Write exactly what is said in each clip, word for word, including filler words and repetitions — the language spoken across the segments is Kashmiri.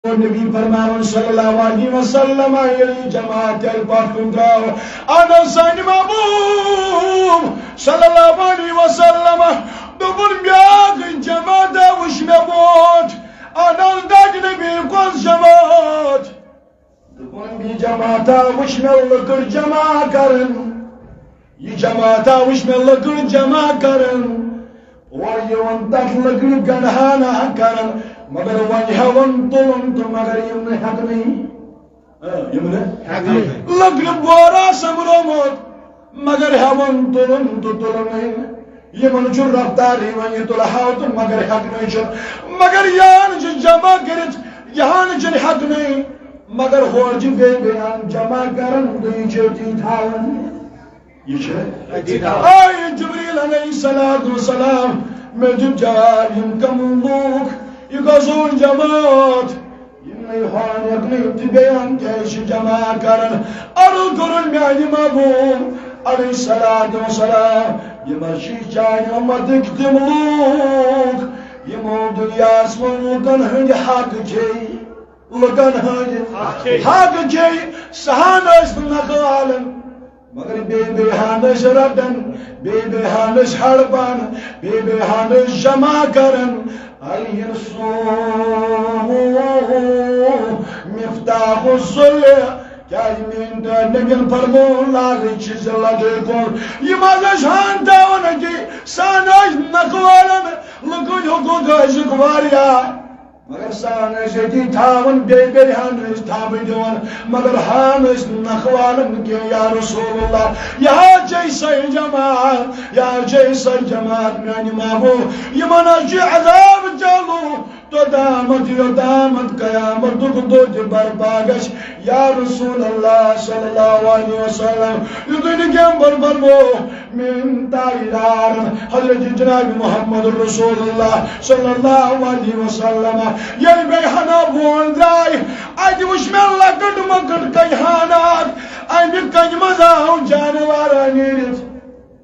نبی فرماوان صلی اللہ علیہ وسلم، ییٚلہِ جماعت ییٚلہِ پتھ کُن درٛاو، اَنس سانہِ محبوب صلی اللہ علیہ وسلم دوٚپُن، بیٛاکھ جماعت وٕچھ مےٚ برونٛٹھ۔ اَنس دَپہِ، نبی، کۄس جماعت؟ دوٚپُن، یہِ جماعت وٕچھ مےٚ لٔکٕر جمع کران۔ یہِ جماعت وٕچھ مےٚ لٔکٕر جمع کران۔ اورٕ یِوان تَتھ لٔکرِ گنڈہانہ کران، مگر وۄنۍ ہٮ۪وان تُلُن تہٕ مگر یِم نہٕ ہٮ۪کنٕے۔ آ، یِم نہٕ ہٮ۪کنٕے۔ لٔکرِ بورا سۄمبرومُت، مگر ہٮ۪وان تُلُن تہٕ تُلنٕے۔ یِمن چھُ رفتار یِوان، یہِ تُلہٕ ہاو تہٕ مگر ہٮ۪کنٕے چھُ۔ مگر یان چھِ جمع کٔرِتھ، یان چھِنہٕ ہٮ۪کنٕے، مگر ہورٕ چھِ بیٚیہِ بیٚیہِ ہان جمع کران تہٕ یہِ چھِ أتی تھاوان۔ یہِ چھِ أتی تھاوان۔ آے جبریل علیہ الصلوۃ والسلام، مےٚ دیُت جواب، یِم کم لوٗکھ، یہِ کۄس سون جماعت؟ یِم نَے ہان ہٮ۪کنٕے تہٕ بیٚیہِ ہان کیٛازِ چھِ جمع کران؟ عرض کوٚرُن میٛانہِ محبوب علیہ الصلوۃ والسلام، یِم حظ چھِ چانہِ اُمتٕکۍ تِم لوٗکھ، یِمو دُنیاہَس منٛز لُکَن ہٕنٛدۍ حق کھیٚیہِ۔ لُکن ہٕنٛدۍ حق کھے۔ حق کھے، سہان ٲسۍ نکھٕ والان، مگر بیٚیہِ بیٚیہِ ہان ٲسۍ رٹان، بیٚیہِ بیٚیہِ ہان ٲسۍ ہڑپان، بیٚیہِ بیٚیہِ ہان ٲسۍ جمع کران۔ الانسان مفتاح الذل، کیازِ میٲنۍ ٹٲٹھۍ نبین فرموو، لاگٕچ چھِ ذلتٕے کُن۔ یِم حظ ٲسۍ ہان تھاوان أتی، سہان ٲسۍ نکھٕ والان، لُکٕنۍ حقوق ٲسِکھ واریاہ۔ مگر سان ٲسۍ أتی تھاوان، بیٚیہِ بیٚیہِ ہان ٲسۍ تھاوٕنۍ دِوان، مگر ہان ٲسۍ نکھٕ والان کینٛہہ، یا رسول اللہ، یہِ حظ چھے سۄے جماعت، یہِ حظ چھے سۄے جماعت میانہِ محبوب، یِمن حظ چھُ عذاب چلو توٚتامَتھ، یوٚتامَتھ قیامتُک دۄہ تہِ برپا گژھِ۔ یا رسول اللہ صلی اللہ علیہ وسلم، یُتھُے نہٕ کینٛہہ بر-، برپو، میٲنۍ تاجدار حضرت جناب محمد رسول اللہ صلی اللہ علیہ وسلم، ییٚلہِ بیٚیہِ ہنا بون درٛاے، اَتہِ وٕچھ مےٚ لۄکٕٹ مۄکٕٹ کنہِ ہنا اکھ، اَمہِ کنہِ منٛز آو جانوارا نیٖرِتھ۔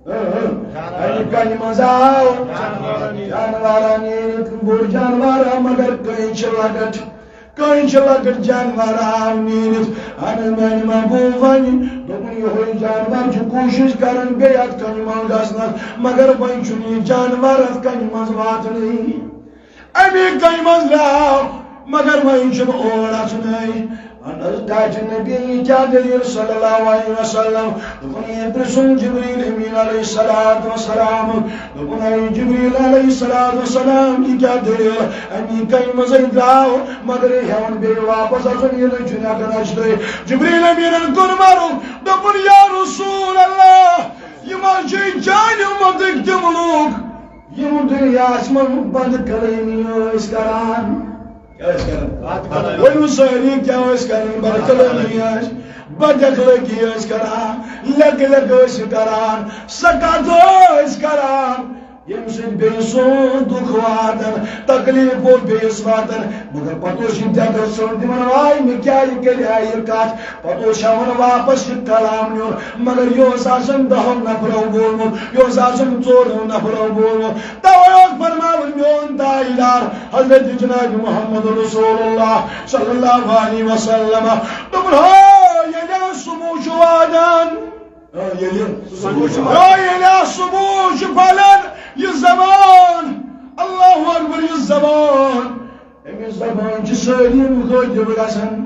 اَمہِ کنہِ منٛز آو جانوارا نیٖرِتھ، بوٚڑ جانوارا، مگر کٔنۍ چھِ لۄکٕٹ۔ کٔہۍ چھِ لۄکٕٹ جانور آو نیٖرِتھ؟ اَہَن حظ، میٛانہِ محبوٗب وَنہِ، دوٚپُن، یِہوٚے جانور چھُ کوٗشِش کَران بیٚیہِ اَتھ کَنہِ منٛز گژھنَس، مگر وۄنۍ چھُنہٕ یہِ جانور اَتھ کَنہِ منٛز واتنٕے۔ اَمی کَنہِ منٛز درٛاو، مگر وۄنۍ چھُنہٕ اور اَژنٕے۔ اَہَن حظ، ٹاٹھہِ نبی، یہِ کیٛاہ دٔلیٖل صلی اللہ علیہ وسلم؟ دوٚپُن، یہِ پرٛژھُن جبریٖل امیٖن علیہ الصلوۃ والسلام۔ دوٚپُن، اے جبریٖل علیہ الصلوۃ والسلام، یہِ کیٛاہ دٔلیٖل؟ اَمی کَنہِ منٛزٕے درٛاو، مگر یہِ ہٮ۪وان بیٚیہِ واپس اَژُن، یہِ نہٕ چھُنہٕ ہٮ۪کان اَژنٕے۔ جبریٖل امیٖنَن کوٚر مَرُن، دوٚپُن، یا رسول اللہ، یِم حظ چھِ چانہِ اُمتٕکۍ تِم لوٗکھ، یِم دُنیاہَس منٛز بد کلٲمی ٲسۍ کران۔ کیٛاہ ٲسۍ کران؟ ؤنِو سٲری، کیٛاہ ٲسۍ کران؟ بد کلٲمی ٲسۍ، بد اخلٲقی ٲسۍ کران، لیٚکہٕ لیٚکہٕ ٲسۍ کران، سکت ٲسۍ کران، ییٚمہِ سۭتۍ بیٚیِس اوس دُکھ واتان، تکلیف اوس بیٚیِس واتان۔ مگر پتہٕ اوس یہِ دٮ۪در ژھیوٚن دِوان، واے، مےٚ کیٛازِ کَرِ ہا یہِ کَتھ؟ پتہٕ اوس ہٮ۪وان واپس یہِ کلام نیُن، مگر یہِ اوس آسان دَہو نفرو بوٗزمُت، یہِ اوس آسان ژورو نفرو بوٗزمُت۔ توے اوس فرماوان میون تاجدار حضرت جناب محمد رسول اللہ صلی اللہ علیہ وسلم، دوٚپُن، ہو، ییٚلہِ صبح چھُ واتان، ہو، ییٚلہِ صبح چھُ واتان۔ ہو، ییٚلہِ صبح چھُ پھۄلان، یہِ زبان، اللہ اکبر، یہِ زبان، أمِس زبان چھِ سٲری مُخٲطِب گژھان۔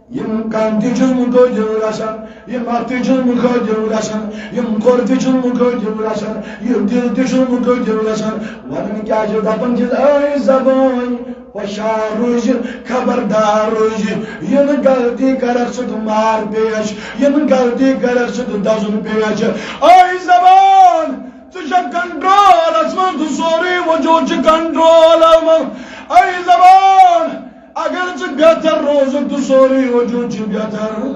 یِم کَن تہِ چھِس مُخٲطِب گژھان، یِم اَتھٕ تہِ چھِس مُخٲطِب گژھان، یِم کھۄر تہِ چھِس مُخٲطِب گژھان، یِم دِل تہِ چھِس مُخٲطِب گژھان۔ وَنان کیٛاہ چھِ؟ دَپان چھِس، اے زبٲنۍ، ہُشار روٗزِ، خبردار روٗزِ، یہِ نہٕ غلطی کَرَکھ ژٕ تہٕ مار پیش، یہِ نہٕ غلطی کَرَکھ ژٕ تہٕ دَزُن پیش۔ اے زبان، ژٕ چھَکھ کنٹرولس منٛز، تہٕ سورُے وجود چھُ کنٹرولس منٛز۔ اے زبان، اگر ژٕ بہتر روزُکھ، تہٕ سورُے وجود چھُ بہتر۔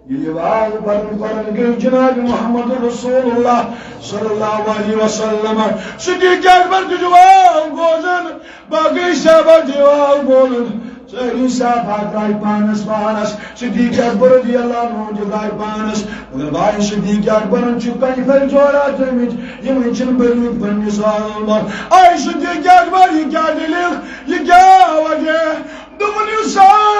ییٚلہِ واز پرن پرن گٔے جناب محمد رسول اللہ صلی اللہ علیہ وسلم، صدیق اکبر تہِ چھُ واو بوزان، باقٕے صحابہ تہِ واو بوزان۔ سٲری صحابہ درٛاے پانس پانس، صدیق اکبر رضی اللہ عنہ تہِ درٛاے پانس۔ مگر بھائی، صدیق اکبرن چھُ کنہِ پھلۍ جوڑا تھٲومٕتۍ، یِمن چھِنہٕ بٔرمٕتۍ پننِس وازس منٛز۔ اے صدیق اکبر، یہِ کیٛاہ دٔلیٖل؟ یہِ کیٛاہ وجہ؟ دوٚپُن، یُس سا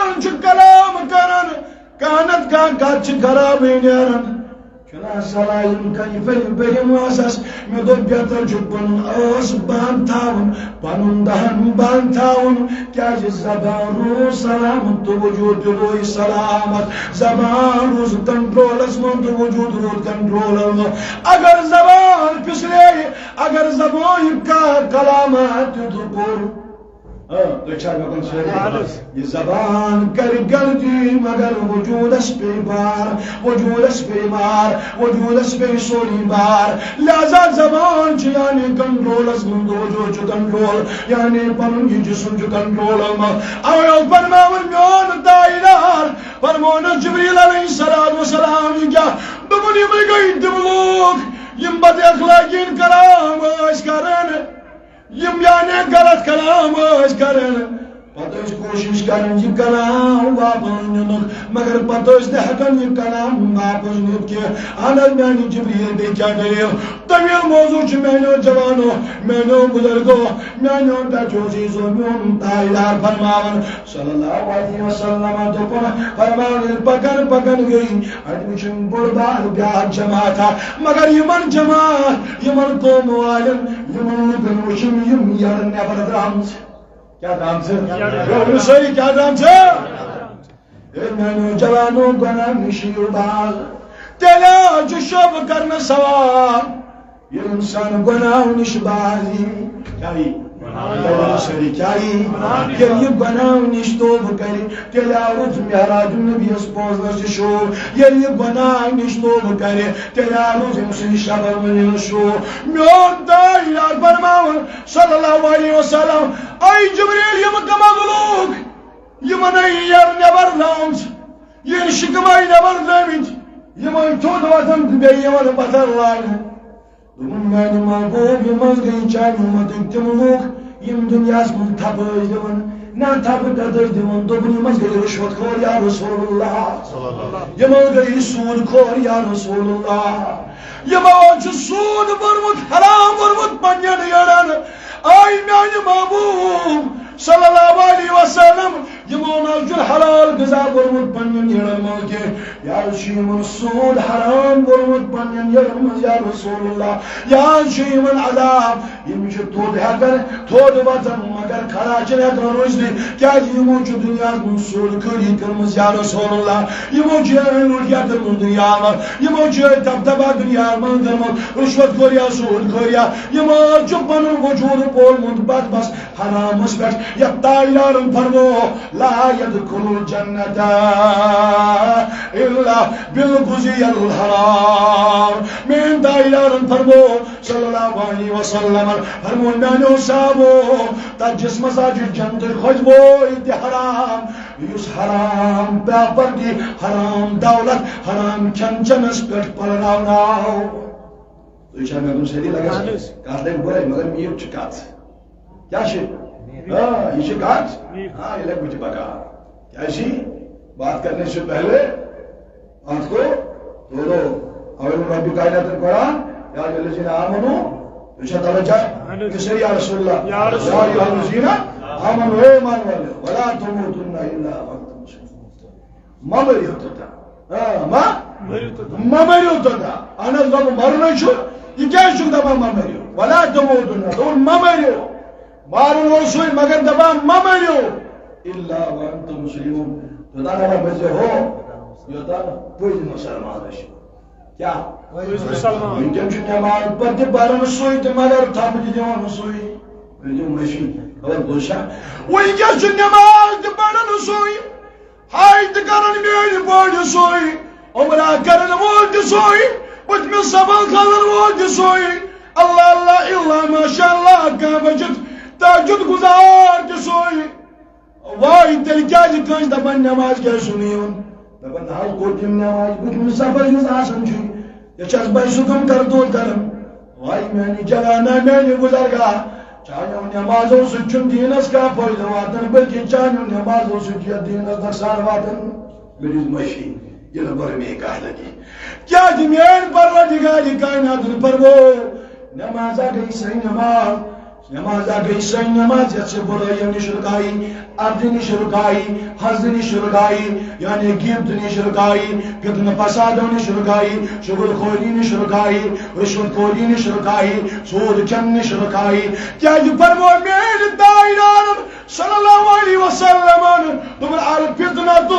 کانٛہہ نتہٕ کانٛہہ کتھ چھِ خرابٕے نیران۔ چھُنہ صلاح یِم کنہِ پھٔلۍ بٔرِم ٲسس۔ مےٚ دوٚپ، بہتر چھُ پنُن ٲس بنٛد تھاوُن، پنُن دہن بنٛد تھاوُن، کیازِ زبان روٗز سلامت تہٕ وجود تہِ روزِ سلامت۔ زبان روٗز کنٹرولس منٛز تہٕ وجود روٗد کنٹرولس منٛز۔ اگر زبان پھسرے، اگر زبان یہِ کا-، کلامات تہِ کوٚر، آ، تُہۍ چھا مےٚ کُن سٲری؟ اہن حظ۔ یہِ زبان کرِ غلطی، مگر وجودس پیٚیہِ بار، وجودس پیٚیہِ بار، وجودس پیٚیہِ سورُے بار۔ لہذا زبان چھِ یعنی کنٹرولس منٛز، وجود چھُ کنٹرول، یعنی پنُن یہِ جسم چھُ کنٹرولس منٛز۔ اوے اوس فرماوان میون تاجدار، فرمونس جبریل علیہ الصلوۃ والسلام، یہِ کیٛاہ؟ دوٚپُن، یِمے گٔے تِم لوٗکھ، یِم بد اخلٲقی ہٕنٛدۍ کلام ٲسۍ کران۔ یِم یعنی غلط کلام ٲسۍ کران، پتہٕ ٲسۍ کوٗشِش کران یہِ کلام واپس نِنُک، مگر پتہٕ ٲسۍ نہٕ ہٮ۪کان یہِ کلام واپس نِتھ کینٛہہ۔ اہن حظ، میانہِ جبریل، بیٚیہِ کیٛاہ دٔلیٖل؟ طویل موضوع چھُ میانیو جوانو، میانیو بزرگو، میانیو ٹچو عزیزو، میون تاجدار فرماوان، صلی اللہ علیہ وسلم دوٚپُن، فرمان ییٚلہِ پکان پکان گٔے، اَتہِ وٕچھُن بوٚڑ بار بیٛاکھ جماعت ہا، مگر یِمن جماعت، یِمن قوم والٮ۪ن، یِمن لُکن وٕچھُن یِم یَرٕ نٮ۪بر درٛامژٕ۔ کیٛاہ درٛامژٕ؟ یَرٕ۔ یہِ ؤنِو سٲری، کیٛاہ درٛامژٕ؟ ہے میٛانیو جوانو، گۄناہ نِش یِیِو باز، تیٚلہِ حظ چھُ شوبہٕ کرنہٕ ثواب۔ ییٚلہِ اِنسان گۄناہو نِش باز یی، کیٛاہ یی؟ گۄناہو نِش۔ سٲری کیٛاہ یی؟ گۄناہو نِش۔ ییٚلہِ یہِ گۄناہو نِش توبہٕ کرِ، تیٚلہِ آو رُت معراج النبیَس پوزنَس تہِ شوٗب۔ ییٚلہِ یہِ گۄناہو نِش توبہٕ کرِ، تیٚلہِ آو رُت أمۍ سٕنٛدِ شبَس منٛز شوٗب۔ میون تاجدار فرماوان، صلی اللہ علیہ وسلم، اے جبریل، یِم کَم لوٗکھ، یِمَن ہے یَرٕ نٮ۪بر درٛامٕژ، یِم شِکمَے نٮ۪بر درٛٲمٕتۍ، یِمَے تھوٚد وۄتھان تہٕ بیٚیہِ یِوان پَتھر لاگنہٕ۔ دوٚپُن، میانہِ محبوب، یِم حظ گٔے چانہِ اُمتٕکۍ تِم لوٗکھ، یِم دُنیاہَس منٛز تھپہٕ ٲسۍ دِوان۔ نہ، تھپہٕ کَتھ ٲسۍ دِوان؟ دوٚپُن، یِم حظ گٔے رُشوت خور یا رسول اللہ۔ یِم حظ گٔے سوٗد خور یا رسول اللہ۔ یِمو حظ چھُ سوٗد بوٚرمُت، حرام بوٚرمُت پننٮ۪ن یٔڑن۔ آے میانہِ محبوب صلی اللہ علیہ وسلم، یِمو نہ حظ چھُ حلال غذا بوٚرمُت پننٮ۪ن یٔڑن منٛز کینٛہہ۔ یا حظ چھُ یِمن سوٗد حرام بوٚرمُت پننٮ۪ن یٔڑن منٛز یا رسول اللہ۔ یا حظ چھُ یِمن عذاب، یِم چھِ تھوٚد ہٮ۪کان، تھوٚد وۄتھان، مگر کھڑا چھِنہٕ ہٮ۪کان روٗزتھٕے، کیازِ یِمو چھُ دُنیاہَس منٛز سوٗد خٲری کٔرمٕژ یا رسول اللہ۔ یِمو چھُ یِہوٚے لُٹیا کٔرمٕژ دُنیاہَس منٛز، یِمو چھُ یِہوٚے دبدبہ دُنیاہَس منٛز کٔرمٕژ، رُشوت خوریا، سوٗد خوریا۔ یِمو حظ چھُ پنُن وجوٗد پولمُت بس بس حرامس پٮ۪ٹھ۔ یتھ تاجدارن فرمو، لا یدخل الجنت الا بالغذی الحرام۔ میٲنۍ تاجدارن فرمو، صلی اللہ علیہ وسلم، فرمو، میانیو صحابو، تتھ جسمس حظ چھُ جنتٕچ خوشبوے تہِ حرام، یُس حرام پراپرٹی، حرام دولت، حرام کھٮ۪ن چٮ۪نس پٮ۪ٹھ پلناوناو۔ تُہۍ چھا مےٚ کُن سٲری لگان؟ اہن حظ۔ کتھ لگہِ بُرے، مگر میٖٹھ چھِ کتھ۔ کیٛاہ چھِ؟ آ، یہِ چھِ کتھ۔ آ، یہِ لگہِ بُتھِ پکان۔ کیٛازِ چھِ؟ بات کرنے سے پہلے اتھ کو بولو۔ اول رب کائنات قرآن، یا ایھا الذین آمنو، تُہۍ چھا توجہ؟ اہن حظ۔ یہِ سٲری یا رسول اللہ۔ یا رسول اللہ۔ یا ایھا الذین آمنو، اے ایمان والو، ولا تموتن الا وانتم مسلمون۔ مہ مٔرِو توٚتام۔ آ، مہ؟ مٔرِو توٚتام۔ مہ مٔرِو توٚتام۔ اہن حظ، دوٚپُن، مرُنٕے چھُ۔ یہِ کیٛازِ چھُکھ دَپان، مہ مٔرِو؟ ولا تموتن، دوٚپُن، مہ مٔرِو۔ مارُن اوس سُے، مگر دَپان، مہ مٔرِو۔ الا وانتم مسلمون۔ توٚتام اگر بچے ہو، یوٚتام پٔزۍ مُسلمان ٲسِو۔ کیٛاہ؟ پٔزۍ مُسلمان۔ وٕنکٮ۪ن چھُ نٮ۪ماز پَتہٕ تہِ پَران سُے تہٕ مگر تھپھ تہِ دِوان سُے۔ ؤنِو مٔشی۔ خبر بوٗزشا؟ وٕنکٮ۪س چھُ نٮ۪ماز تہِ پَران سُے۔ حج تہِ کرن میٲنۍ پٲٹھۍ سُے، عمرہ کرن وول تہِ سُے، پٔتمہِ صفس کھسن وول تہِ سُے، اللہ اللہ الا ماشاء اللہ کانٛہہ بٔچِتھ تہجد گزار تہِ سُے۔ واے تیٚلہِ کیازِ کٲنٛسہِ دپان نماز کیازِ چھُنہٕ یِوان؟ دپان نہ حظ کوٚر تٔمۍ نماز، پٔتمہِ صفس یُس آسان چھُ، یہِ چھَس بہٕ سُہ کم کر دور کران۔ واے میانہِ جوانا، میانہِ بزرگا، چانیو نمازو سۭتۍ چھُنہٕ دیٖنس کانٛہہ فٲیدٕ واتان، بلکہِ چانیو نمازو سۭتۍ چھُ یتھ دیٖنس نۄقصان واتان۔ مےٚ دِژ مٔشی، یہِ نہٕ پٔر مےٚ کتھ لگی۔ کیٛازِ میٲنۍ پروردگار کائناتن فرمو، نمازا گٔے سۄے نماز، نماز اکھ گٔے سۄے نماز یتھ ژےٚ برٲیو نِش رُکاوی، اردِ نِش رُکاوی، حسدٕ نِش رُکاوی، یعنی غیبتہٕ نِش رُکاوی، فتنہٕ فسادو نِش رُکاوی، چُغل خوری نِش رُکاوی، رشوت خوری نِش رُکاوی، سود کھٮ۪نہٕ نِش رُکاوی۔ کیازِ فرموو میٲنۍ تاجدارن صلی اللہ علیہ وسلمن، دوٚپُن، الفتنة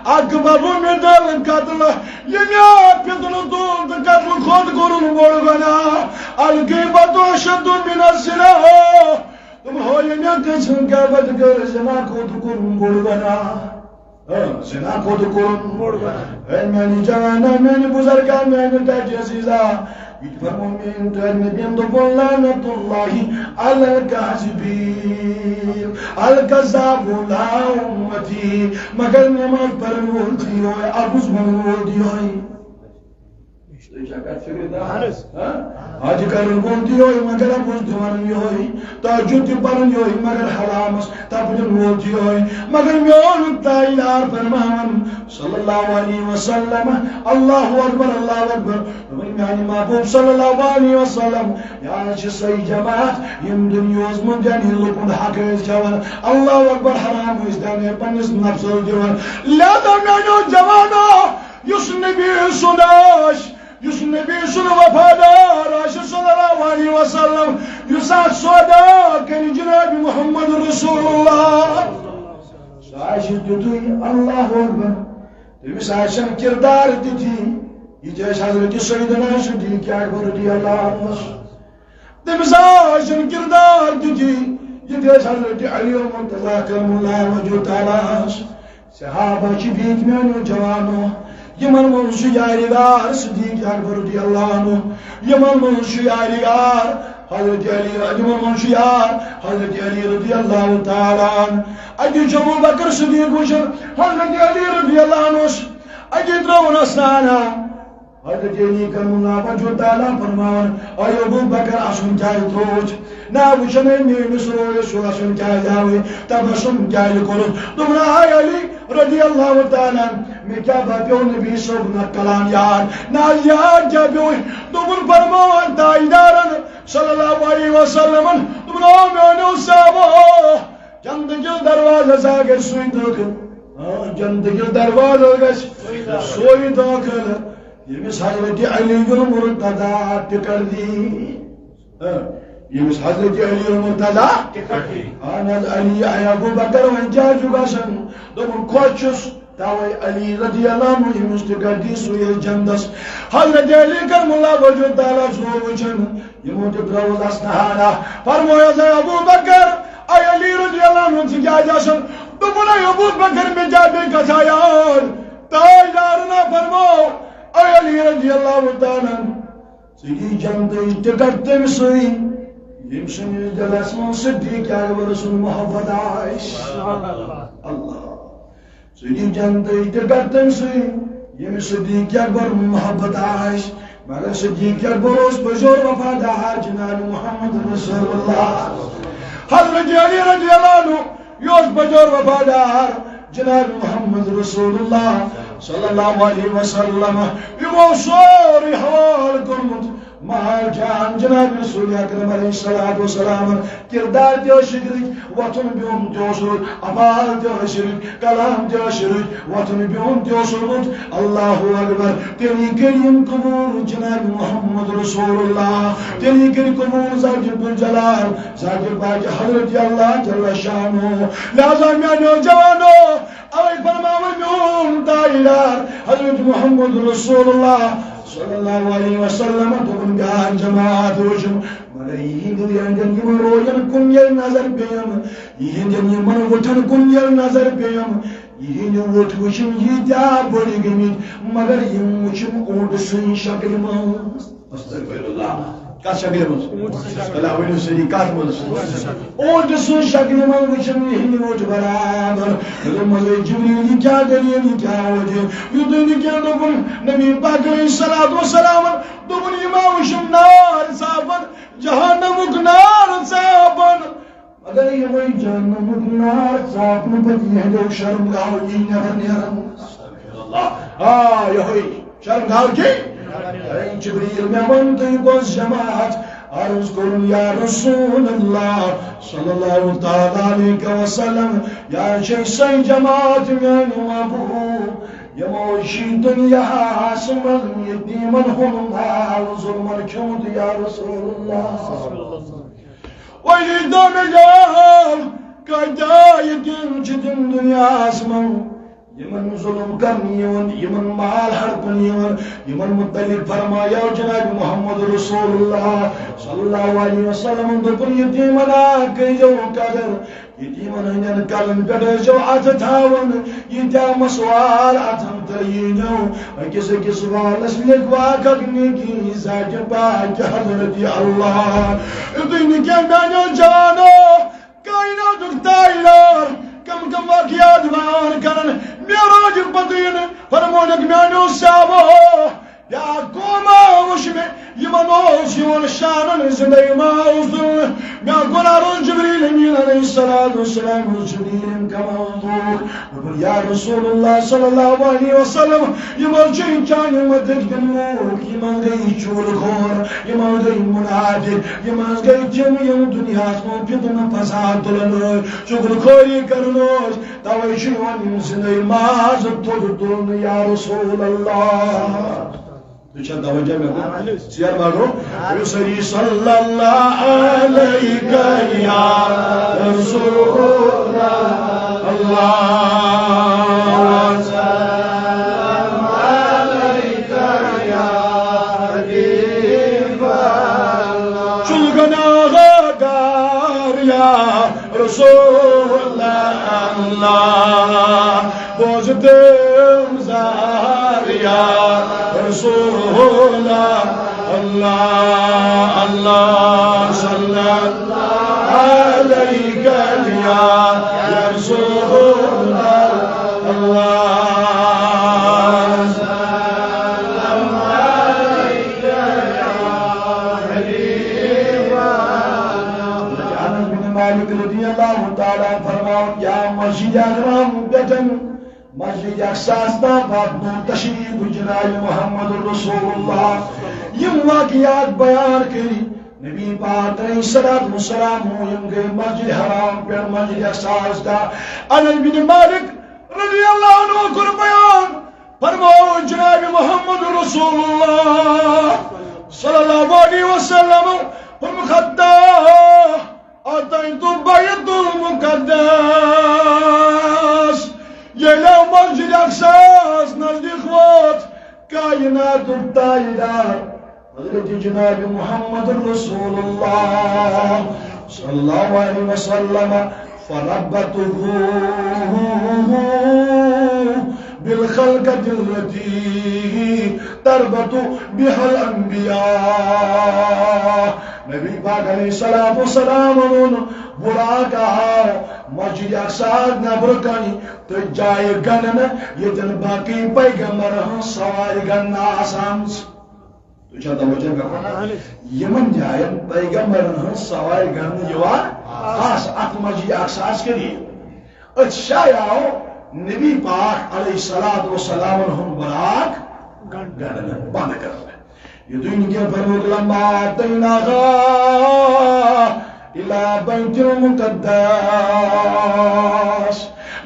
اکبر من القتل، ییٚمہِ آیہِ فتنہٕ تُل تہٕ قتلہٕ کھۄتہٕ کوٚرُن بوٚڑ گۄناہ۔ الغیبة اشد من الزنا۔ دوٚپُن، ہو ییٚمہِ آیہِ کٲنٛسہِ ہٕنٛز غیبت کٔر، زنا کھۄتہٕ کوٚرُن بوٚڑ گۄناہ۔ آ، زنا کھۄتہٕ کوٚرُن بوٚڑ گۄناہ۔ اے میانہِ جوانا، میانہِ بُزرگا، میانہِ ٹاٹہِ عزیزا، یہِ تہِ فرموو میٲنۍ ٹٲٹھۍ نبین، دوٚپُن، لعنت اللہ علی الکاذبین، الکذاب لا امتی، مگر نماز پرن وول تہِ یِہوٚے، اَپُز وَنن وول تہِ یِہوٚے۔ تُہۍ چھا کتھ فِکرِ تران؟ اہن حظ۔ ہاں؟ حج کرن وول تہِ یِہوٚے، مگر اَپُز تہِ وَنن یِہوٚے، تہجد تہِ پرن یِہوٚے، مگر حرامس تپُز دِن وول تہِ یِہوٚے۔ مگر میون تاجدار فرماوان صلی اللہ علیہ وسلم، اللہ اکبر، اللہ اکبر۔ دوٚپُن، میانہِ محبوب صلی اللہ علیہ وسلم، یہِ حظ چھِ سۄے جماعت، یِم دُنیاہس منٛز یعنی لُکن حق ٲسۍ کھٮ۪وان۔ اللہ اکبر، حرام ٲسۍ دِوان، پننِس نفسس دِوان۔ لہذا میانیو جوانو، یُس نبی سُنٛد آسہِ، یُس نبی سُنٛد وفادار آسہِ صلی اللہ علیہ وسلم، یُس اکھ سودا کرِ جناب محمد رسول اللہ، سُہ آسہِ تیُتھُے، اللہ اکبر، تٔمِس آسن کردار تِتھی، یہِ تہِ ٲسۍ حضرت سیدنا صدیق اکبر رضی اللہ عنہ۔ تٔمِس آسن کردار تِتھی، یہِ تہِ ٲسۍ حضرت علی المرتضی کرم اللہ وجہہ تعالیٰ عنہ۔ صحابہ چھِ بیٖٹھۍ میٛانیو جوانو، یِمن منٛز چھُ یارِ یار صدیق اکبر رضی اللہ عنہ، یِمن منٛز چھُ یارِ یار حضرت علی، یِمن منٛز چھُ یار حضرت علی رضی اللہ تعالیٰ عنہ۔ اَتہِ چھُ ابو بکر صدیق وٕچھان، حضرت علی رضی اللہ عنہ اوس اَتہِ ترٛاوُن اَستانہ۔ حضرت علی کرم اللہ وجہہ تعالیٰ فرماوان، اے ابو بکر، اَسُن کیٛازِ ترٛووُتھ؟ نہ، وٕچھان ہے میٛٲنِس رویَس چھُ اَسُن کیٛازِ آوٕے، تبسم کیٛازِ کوٚرُتھ؟ دوٚپُن، اے علی رضی اللہ تعالیٰ عنہ، مےٚ کیٛاہ دَپیو نبی صٲبُن اَتھ کلام یاد؟ نہ، یاد کیٛاہ پیوٚوُے؟ دوٚپُن، فرماوان تاجدارن صلی اللہ علیہ وسلمن، دوٚپُن، او میٛانیو صحابو، جنتہٕ کِس دروازس ہا گژھِ سُے دٲخل۔ آ، جنتہٕ کِس دروازس گژھِ سُے دٲخل، ییٚمِس حضرت علی المرتضی ٹکٹ دی۔ آ، ییٚمِس حضرت علی المرتضی ٹکٹ دی۔ اہن حظ، علی، اے ابو بکر، وۄنۍ کیٛاہ چھُ گژھان؟ دوٚپُن، خۄش چھُس۔ توے علی رضی اللہ عنہ ییٚمِس ٹکٹ دی، سُے ییٚلہِ جنتس۔ حضرت علی کرم اللہ وجہہ تعالیٰ چھُ وٕچھان، یِمو تہِ ترٛٲوٕس اَستانہ۔ فرمووُس، اے ابو بکر، اے علی رضی اللہ عنہ، ژٕ کیٛازِ آسان؟ دوٚپُن، اے ابو بکر، مےٚ کیٛاہ بیٚیہِ کتھا یاد؟ تاجدارن ہا فرموو، اے علی رضی اللہ تعالیٰ عنہ، ژٕ دِ جنتٕچ ٹکٹ تٔمۍ سٕے، ییٚمۍ سٕنٛدِس دِلس منٛز صدیق اکبر سُنٛد محبت آسہِ۔ اللہ۔ ژٕ دِ جنتٕچ ٹکٹ تٔمۍ سٕے، ییٚمِس صدیق اکبر محبت آسہِ۔ مگر صدیق اکبر اوس پٔزیور وفادار جناب محمد رسول اللہ۔ حضرت علی رضی اللہ عنہ یہِ اوس پٔزیور وفادار جناب محمد رسول اللہ صلی اللہ علیہ وسلم۔ یِمو سورُے حوالہٕ کوٚرمُت۔ مال جان جناب رسول اکرم علیہ الصلوۃ والسلام، کردار تہِ ٲسۍ شِکرٕکۍ، وۄتھُن بِہُن تہِ اوس رُت، افعال تہِ ٲسۍ رٕتۍ، کلام تہِ ٲسۍ رٕتۍ، وۄتھُن بِہُن تہِ اوس رُت۔ اللہ اکبر۔ تیٚلی کٔرۍ یِم قبول جناب محمد رسول اللہ، تیٚلی کٔرۍ قبول ذات الجلال، ذات پاک حضرت اللہ جل شانہ۔ لہذا میانیو جوانو، اوے فرماوان میون تاجدار حضرت محمد رسول اللہ صلی اللہ علیہ وسلم، دوٚپُن، میٛٲنۍ جماعت وٕچھِو، مگر یِہِنٛدٮ۪ن یِمن روین کُن ییٚلہِ نظر پیٚیَم، یِہِنٛدٮ۪ن یِمن وُٹھن کُن ییٚلہِ نظر پیٚیَم، یِہِنٛدۍ وُٹھ وٕچھِم ییٖتیٛاہ بٔڑۍ گٔمٕتۍ، مگر یِم وٕچھِم اوٗنٹہٕ سٕنٛزِ شکلہِ منٛز۔ استغفر اللہ۔ کتھ شکلہِ منٛز؟ اللہ ؤنِو سٲری، کتھ منٛز؟ اوٗنٹہٕ سٕنٛزِ شکلہِ منٛز وٕچھِم یِہِنٛدۍ اوٗنٹھ برابر۔ مےٚ دوٚپ، مگر جبریل، یہِ کیٛاہ دٔلیٖل، یہِ کیٛاہ وجہ؟ یُتُے نہٕ کینٛہہ، دوٚپُن، نبی پاک علیہ الصلوۃ والسلام، دوٚپُن، یہِ ما وٕچھِم نار ژاپان، جہنمُک نار ژاپان؟ مگر یِمے جہنمُک نار ژاپنہٕ پتہٕ یِہنٛدیو شرمگاہو یی نٮ۪بر نیران۔ آ، یِہوٚے شرمگاہ کی؟ اے جبریل، مےٚ وَن تُہۍ کۄس جماعت؟ عرض کوٚرُن، یا رسول اللہ صلی اللہ تعالیٰ علیہ وسلم، یا چھے سۄے جماعت میانیو محبوب، یِمو چھُ دُنیاہَس منٛز یتیٖمن ہُنٛد مال ظلمن کھیوٚمُت، یا رسول اللہ۔ وۄنۍ دۄن جان کۭتیاہ یتیٖم چھِ تِم دُنیاہَس منٛز، یِمن ظلم کرنہٕ یِوان، یِمن مال ہڑپنہٕ یِوان، یِمن متعلق فرمایو جناب محمد رسول اللہ صلی اللہ علیہ وسلم، دوٚپُن، یتیٖمن آ کٔرۍزیو قدر، یتیٖمن ہٕنٛدٮ۪ن کلن پٮ۪ٹھ ٲسۍزیو اتھٕ تھاوان، ییٖتیٛاہ مسوار اتھن تل ییٖنو، أکِس أکِس والس لیکھوا اکھ اکھ نیکی ذاتِ پاک حضرت اللہ۔ یُتُے نہٕ کینٛہہ میانیو جانو، کائناتُک تاجدار کم کم واقعات بیان کران۔ معراج پتہٕ یِنہٕ فرمونکھ میانیو صحابو، بیاکھ قوما وٕچھ مےٚ، یِمن اوس یِوان شانن زندے ماز تُلنہٕ۔ مےٚ کوٚر عرض جبریل امین علیہ الصلوۃ والسلام، جبریل کما دوٚپُن، یا رسول اللہ صلی اللہ علیہ وسلم، یِمو چھِ چانہِ متعلق تِم لوٗکھ، یِمن گٔے چُغل خور، یِمن گٔے منافق، یِمن گٔے تِم، یِم دُنیاہس منٛز فتنہٕ فساد تُلن وٲلۍ، چُغل خوری کرن وٲلۍ۔ توے چھُ یِوان یِم زِندَے ماز تھوٚد تُلنہٕ، یا رسول اللہ۔ تُہۍ چھا توجہ مےٚ کُن؟ ژیر ما گوٚو؟ یُس علی صلی اللہ علیہ یا رسول اللہ۔ چُل گناہ گار یا رسول اللہ، بوز تم زار یا رسول اللہ، اللہ صلی اللہ علیہ یا رسول اللہ۔ انس بن مالک رضی اللہ تعالیٰ عنہ فرماوان، یا مسجد حرام پٮ۪ٹھ مسجد اقصیٰ ہس تام واتنوو تشریف جناب محمد رسول اللہ۔ یِم واقعات بیان کٔرۍ نبی پاک علیہ الصلوۃ والسلام، یِم گٔے مسجد حرام پٮ۪ٹھ مسجد اقصیٰ ہس تام۔ انس بن مالک رضی اللہ عنہ کوٚر بیان، فرموو جناب محمد رسول اللہ صلی اللہ علیہ وسلم، فرموو، حتی اتیت بیت المقدس، ییٚلہِ مسجد اقصیٰ ہس نزدیٖک ووت، کائناتُک تاجدار حضرت جناب محمد رسول اللہ صلی اللہ علیہ وسلم، فربطه بالخلقة التي تربط بها الأنبياء۔ نبی پاک علیہ الصلوۃ والسلام ووٚن، براق آو مسجد اقصیٰ نٮ۪برٕ کنہِ تہٕ جایہِ گنٛڈنہٕ، ییٚتٮ۪ن باقٕے پیغمبرن ہٕنٛز سوارِ گنٛڈنہٕ آسہٕ آمژٕ۔ تُہۍ چھا توجہ کران؟ یِمن جاین پیغمبرن ہٕنٛز سوارِ گنٛڈنہٕ یِوان آسہٕ، اتھ مسجد اقصیٰ ہس قریب۔ أتھۍ جایہِ آو نبی پاک علیہ الصلوۃ والسلام ہُنٛد براق گنٛڈنہٕ بنٛد کرنہٕ۔ یُتُے نہٕ کینٛہہ، فرمووُکھ، لما اتیناها الی بیت المقدس۔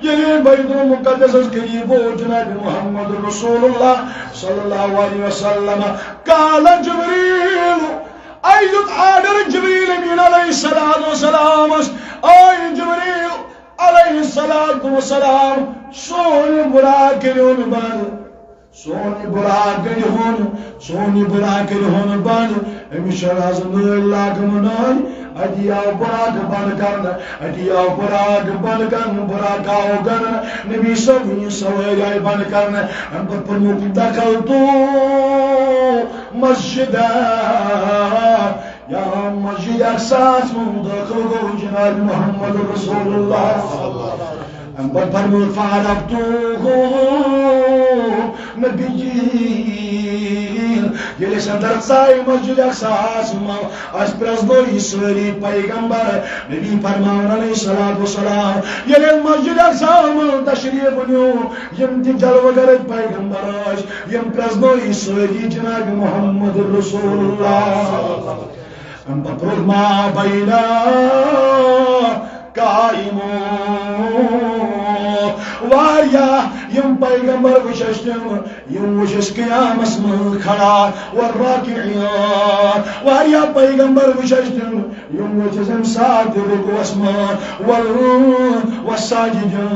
ییٚلہِ بیت المقدسس قریب ووت جناب محمد رسول اللہ صلی اللہ علیہ وسلم، قال جبریل، اے دیُت آرڈر جبریل امین علیہ الصلوۃ والسلام، اے جبریل علیہ الصلوۃ والسلام، سون براق کٔرِو بنٛد۔ سون یہِ براق کٔرِہُن، سون یہِ براق کٔرِہُن بنٛد۔ أمِس چھِ آز نٲلۍ لاگمٕژ نٲلۍ۔ اَتی آو براق بنٛد کرنہٕ، اَتی آو براق بنٛد کرنہٕ، براق آو گنٛڈنہٕ۔ نبی صٲبٕنۍ سوٲرۍ آیہِ بنٛد کرنہٕ۔ اَمہِ پتہٕ پوٚرمُت، دخلت مسجدہ۔ یا مسجد اقصیٰ ہس منٛز دٲخل گوٚو جناب محمد رسول اللہ۔ اَمہِ پتہٕ فرموو، فعرفتہ نبیین۔ ییٚلہِ أسۍ اندر ژایہِ مسجد اقصیٰ ہس منٛز، اَسہِ پرٛزنٲوۍ سٲری پیغمبر۔ نبی فرماوان علیہ الصلوۃ والسلام، ییٚلہِ أسۍ مسجد اقصیٰ منٛز تشریف نیوٗ، یِم تہِ جلوٕ گرٕکۍ پیغمبر ٲسۍ، یِم پرٛزنٲوۍ سٲری جناب محمد رسول اللہ۔ اَمہِ پتہٕ پوٚر ما بینا قائمون۔ واریاہ یِم پیغمبر وٕچھ اَسہِ تِم، یِم وٕچھ اَسہِ قیامس منٛز کھڑا، والراکعین۔ واریاہ پیغمبر وٕچھ اَسہِ تِم، یِم وٕچھ اَسہِ اَمہِ ساتہٕ رکوعس منٛز، وال-، والساجدین۔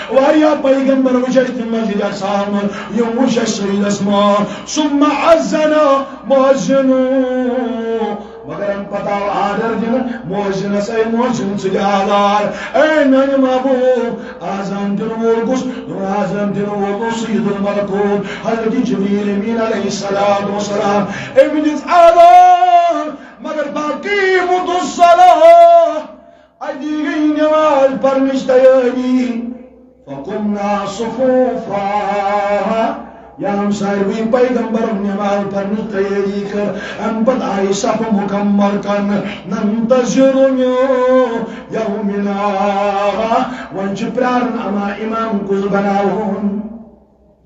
واریاہ پیغمبر وٕچھ اَسہِ تِم مسجد اقصاہس منٛز، یِم وٕچھ اَسہِ سجدس منٛز۔ ثم اذن مؤذن۔ مگر اَمہِ پتہٕ آو آرڈر دِنہٕ مؤذنس، اے مؤذن، ژٕ دِ آزان، اے میانہِ محبوب، آزان دِنہٕ وول کُس؟ دوٚپُن، آزان دِنہٕ وول گوٚو سید الملکوت حضرت جبریل امین علیہ الصلوۃ والسلام۔ أمۍ دِژ آزان، مگر فاقیموا الصلاۃ، اَتی گٔے نماز پرنٕچ تیٲری۔ فقمنا صفوفا۔ یا ہم ساروی پیغمبر نماز پرنٕچ تیٲری کٔر، اَمہِ پتہٕ آیہِ صف مکمل کرنہٕ۔ ننتظر من یومنا۔ وۄنۍ چھِ پراران اما امام کُس بناوون۔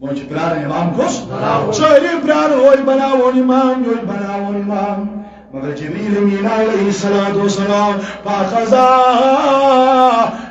وۄنۍ چھِ پراران امام کُس؟ بناوون۔ سٲری پراران، یوٚہے بناوون امام، یوٚہے بناوون امام۔ مگر جبریل امین علیہ الصلوۃ والسلام، فاخذا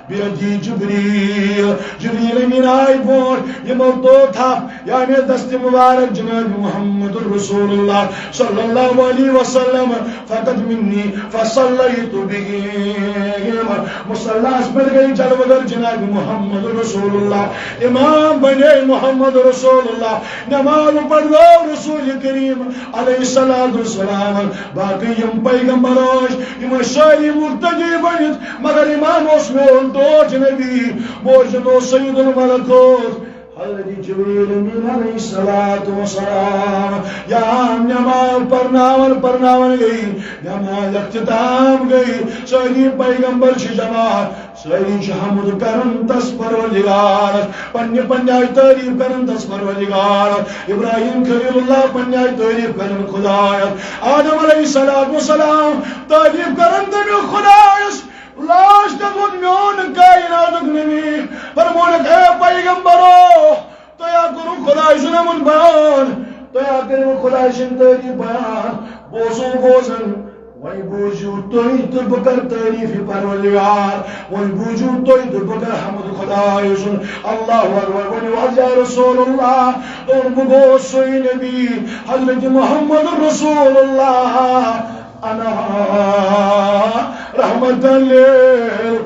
بیدی جبریل، جبریل امین آیہِ برونٛٹھ، یِمو تو تھپھ، یعنی دست مبارک جناب محمد رسول اللہ صلی اللہ علیہ وسلم۔ فقد منی فصلیت بہم۔ مصلاس پٮ۪ٹھ گٔے جلوٕ گر جناب محمد رسول اللہ۔ امام بنے محمد رسول اللہ۔ نماز پرنٲو رسول کریم علیہ الصلوۃ والسلام۔ باقی یِم پیغمبر ٲسۍ، یِم ٲسۍ سٲری مقتدی بٔنِتھ، مگر امام اوس میون ٹوٹھ نبی، مؤذن اوس سید الملکوت۔ حضرت جبریل امین علیہ الصلوۃ والسلام۔ یا نماز پرناون پرناون گٔے، نماز اختتام گٔے، سٲری پیغمبر چھِ جماعت، سٲری چھِ حمد کران تس پروردگارس، پننہِ پننہِ آیہِ تعریف کران تس پروردگارس۔ ابراہیم خلیل اللہ پننہِ آیہِ تعریف کران خدایس۔ آدم علیہ الصلوۃ والسلام تعریف کران تٔمِس خدایس۔ لاسٹس ووٚن میون کائناتُک نبی، فرمونکھ، اے پیغمبرو، تۄہہِ ہا کوٚروٕ خداے سُنٛد حمد بیان، تۄہہِ ہا کٔروٕ خداے سٕنٛدۍ تعریٖف بیان۔ بہٕ اوسُس بوزان، وۄنۍ بوٗزِو تُہۍ تہٕ بہٕ کرٕ تعریٖف پروردگار، وۄنۍ بوٗزِو تُہۍ تہٕ بہٕ کرٕ حمد خداے سُنٛد۔ اللہ اکبر۔ ؤنِو حظ یا رسول اللہ، دوٚپُن، بہٕ گوٚوُس سُے نبی، حضرت محمد رسول اللہ۔ انا رحمت للعالمین۔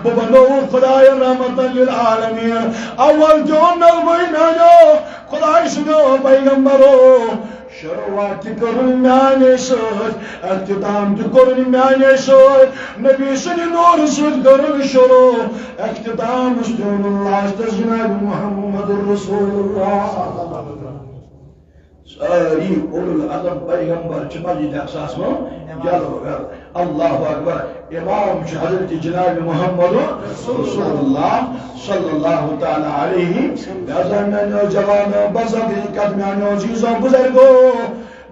بہٕ بنووُکھ خدایَن رحمت للعالمین۔ اول تہِ اوٚن نہٕ وۄنۍ میٛانیو خداے سٕنٛدیو پیغمبرو۔ شروعات تہِ کٔرٕن میٛانے سۭتۍ، اختتام تہِ کوٚرُن میٛانے سۭتۍ۔ نبی سٕنٛدِ نوٗرٕ سۭتۍ کٔرٕن شروع، اختتامس تہِ اوٚنُن لاسٹس جناب محمد رسول اللہ۔ سٲری اولو العزم پیغمبر چھِ مسجد اقصاہس منٛز جلوٕ گر۔ اللہ اکبر۔ امام چھُ حضرت جناب محمد رسول اللہ صلی اللہ تعالیٰ علیہ۔ لہذا میانیو جوانو، بزرگ، کتھ میانیو عزیزو بزرگو،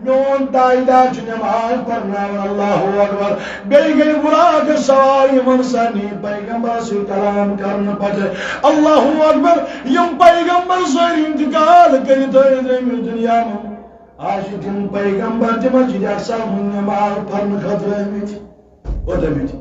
میون تاجدار چھُ نماز پرناوان۔ اللہ اکبر۔ بیٚیہِ گٔے براق سوار یِمن سارنٕے پیغمبرس سۭتۍ کلام کرنہٕ پتہٕ۔ اللہ اکبر۔ یِم پیغمبر سٲری انتقال کٔرِتھ ٲسۍ درٛٲمٕتۍ دُنیا منٛز۔ آز چھِ تِم پیغمبر تہِ مسجد اقصاہس منٛز نماز پرنہٕ خٲطرٕ آمٕتۍ۔ کوٚت آمٕتۍ؟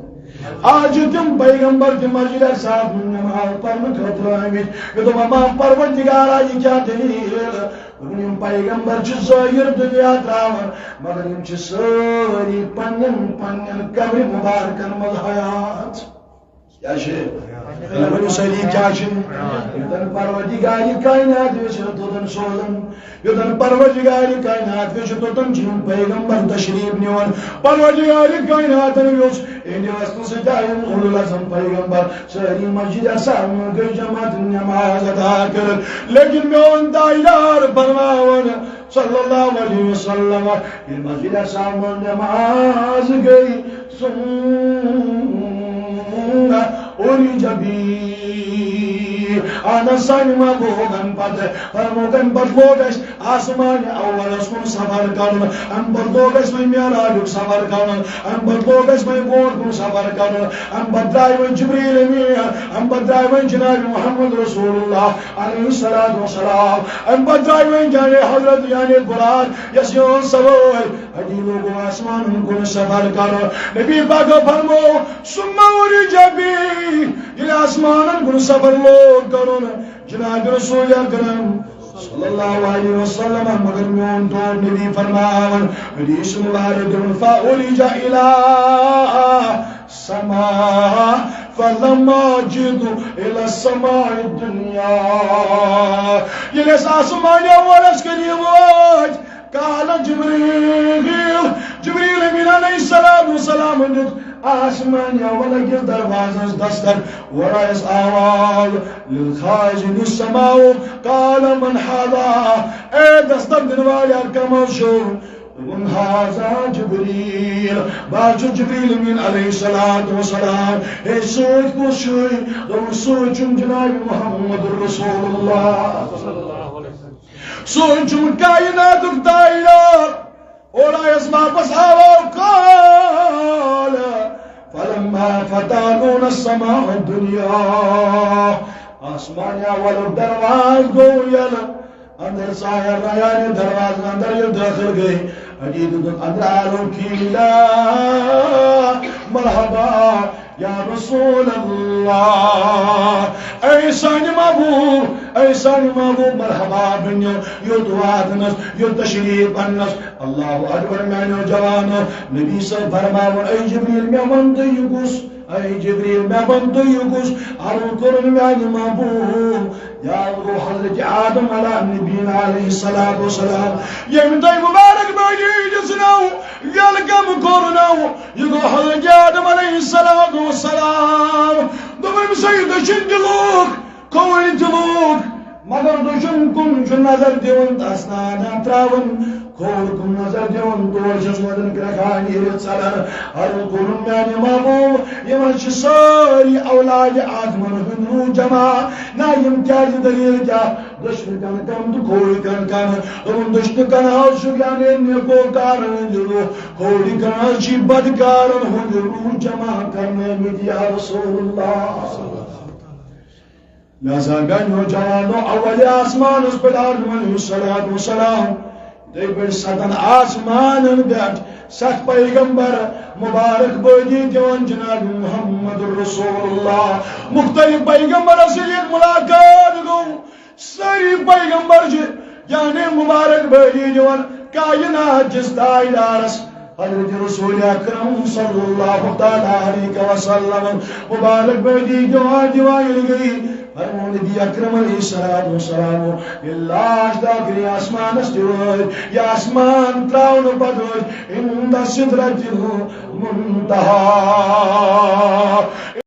آز چھِ تِم پیغمبر تہِ مسجد اقصاہس منٛز نماز پرنہٕ خٲطرٕ آمٕتۍ۔ مےٚ دوٚپ، اما پروردگارا، یہِ کیٛاہ دٔلیٖل؟ دوٚپُن، یِم پیغمبر چھِ ظٲہِر دُنیا ترٛاوان، مگر یِم چھِ سٲری پننٮ۪ن پننٮ۪ن قبرِ مبارکن منٛز حیات۔ کیٛاہ چھِ؟ تیٚلہِ ؤنِو سٲری، کیٛاہ چھِ؟ یوٚتن پروردگارِ کائنات یژھِ، توٚتن سوزن۔ یوٚتن پروردگارِ کائنات یژھِ، توٚتن چھِ یِم پیغمبر تشریف نِوان۔ پروردگارِ کائناتن یوٚژھ، یِہنٛدِ واسطہٕ سۭتۍ آیہِ یِم اولو العزم پیغمبر۔ سٲری مسجد اقصاہس منٛز گٔے جماعت نماز ادا کٔرِتھ۔ لیکن میون تاجدار فرماوان، صلی اللہ علیہ وسلم، ییٚلہِ مسجد اقصاہس منٛز نماز گٔے، ثم عرج بی۔ اہن حظ، سانہِ محبوب، امہِ پتہٕ فرمووُکھ، امہِ پتہٕ لوگ اسہِ آسمان اولس کُن سفر کرُن، امہِ پتہٕ لوگ اسہِ وۄنۍ معراجُک سفر کرُن، امہِ پتہٕ لوگ اسہِ وۄنۍ برونٛٹھ کُن سفر کرُن، امہِ پتہٕ درٛاے وۄنۍ جبریل امین، امہِ پتہٕ درٛاے وۄنۍ جناب محمد رسول اللہ علیہ الصلوۃ والسلام، امہِ پتہٕ درٛاے وۄنۍ جانے حضرت یعنی براق یۄس یِہُنٛد سوٲرۍ، اتی لوگُن آسمانن کُن سفر کرُن۔ نبی پاکو فرموو، ثم عرج بی، ییٚلہِ آسمانن کُن سفر لوگ کرُن، جناب رسول اکرم صلی اللہ علیہ وسلم، مگر میون ٹوٹھ نبی فرماوان، حدیث مبارک دِوان، فعرج الی سما فلم اجد الی سماء الدنیا۔ ییٚلہِ أسۍ آسمان اولس قریب وٲتۍ، قال جبریل، جبریل امین علیہ الصلوۃ والسلام دیُت آسمان اول کِس دروازس دستک، اورٕ آیس آواز، للخازن السماء، قال من هذا؟ اے دستک دِنہٕ والیا، کم حظ چھُ؟ دوٚپُن، هذا جبریل، بہٕ حظ چھُس جبریل امین علیہ الصلوۃ والسلام۔ ہے، سۭتۍ کُس چھُے؟ دوٚپُن، سۭتۍ چھُم جناب محمد رسول اللہ۔ سُہ چھُم کائناتُک تاجدار۔ اورٕ آیس واپس آواز، قال فلما فتحنا السماء الدنیا۔ آسمان اولُک دروازٕ گوٚو یلہٕ۔ اندر ژایہِ ریانِ دروازٕ اندر ییٚلہِ دٲخل گٔے، اتی دیُتُکھ اندر آلو، قیل مرحبا یا رسول اللہ، اے سانہِ محبوب، اے سانہِ محبوب، مرحبا بنیو، یوٚت واتنس، یوٚت تشریف اننس۔ اللہ اکبر میانیو جوانو، نبی صٲب فرماوُن، اے جبریل، مےٚ وَن تہٕ یہِ کُس؟ اے جبریل، مےٚ وَن تہٕ یہِ کُس؟ عرض کوٚرُن میانہِ محبوب، یہِ حظ گوٚو حضرت آدم علیٰ نبینا علیہ الصلوۃ والسلام، ییٚمۍ تۄہہِ مبارک بٲدی دِژنو، ویلکم کوٚرنو، یہِ گوٚو حضرت آدم علیہ الصلوۃ والسلام۔ دوٚپُن، أمۍ سٕے دٔچھِنۍ تہِ لوٗکھ، کھووٕرۍ تہِ لوٗکھ، مگر دٔچھُن کُن چھُ نظر دِوان، تس نانا تراوان۔ کھووُر کُن نظر دِوان، تور چھَس وَدَن کرٛٮ۪کھان نیٖرِتھ ژَلان۔ عرض کوٚرُن، میٛانہِ محبوب، یِمَن چھِ سٲری اولادِ آدمَن ہٕنٛدۍ روح جمع۔ نہ، یِم کیٛازِ، دٔلیٖل کیٛاہ؟ دٔچھنہٕ کَنہٕ کَم تہٕ کھووُرِ کَنہٕ کَم۔ دوٚپُن، دٔچھنہٕ کَنہٕ حظ چھُ یعنی نیکوکارَن ہٕنٛدِ روح، کھووُرِ کَنہٕ حظ چھِ بدکارَن ہُنٛد روح جمع کرنہٕ آمٕتۍ، یا رسول اللہ۔ لہذا میانیو جوانو، اول آسمانس پٮ۪ٹھ آدم علیہ الصلوۃ والسلام، تہٕ پٮ۪ٹھ ستن آسمانن پٮ۪ٹھ ستھ پیغمبر مبارک بٲدی دِوان جناب محمد رسول اللہ۔ مختلف پیغمبرس سۭتۍ ییٚلہِ ملاقات گوٚو، سٲری پیغمبر چھِ یعنی مبارک بٲدی دِوان کائنات کِس تاجدارس حضرت رسول اکرم صلی اللہ تعالیٰ علیہ وسلم۔ مبارک بٲدی دِوان دِوان ییٚلہِ گٔے، فرموو نبی اکرم علیہ الصلوۃ والسلام، ییٚلہِ لاسٹ ٲخری آسمانس تہِ وٲتۍ، یہِ آسمان تراونہٕ پتہٕ وٲتۍ عند سدرۃ المنتہیٰ۔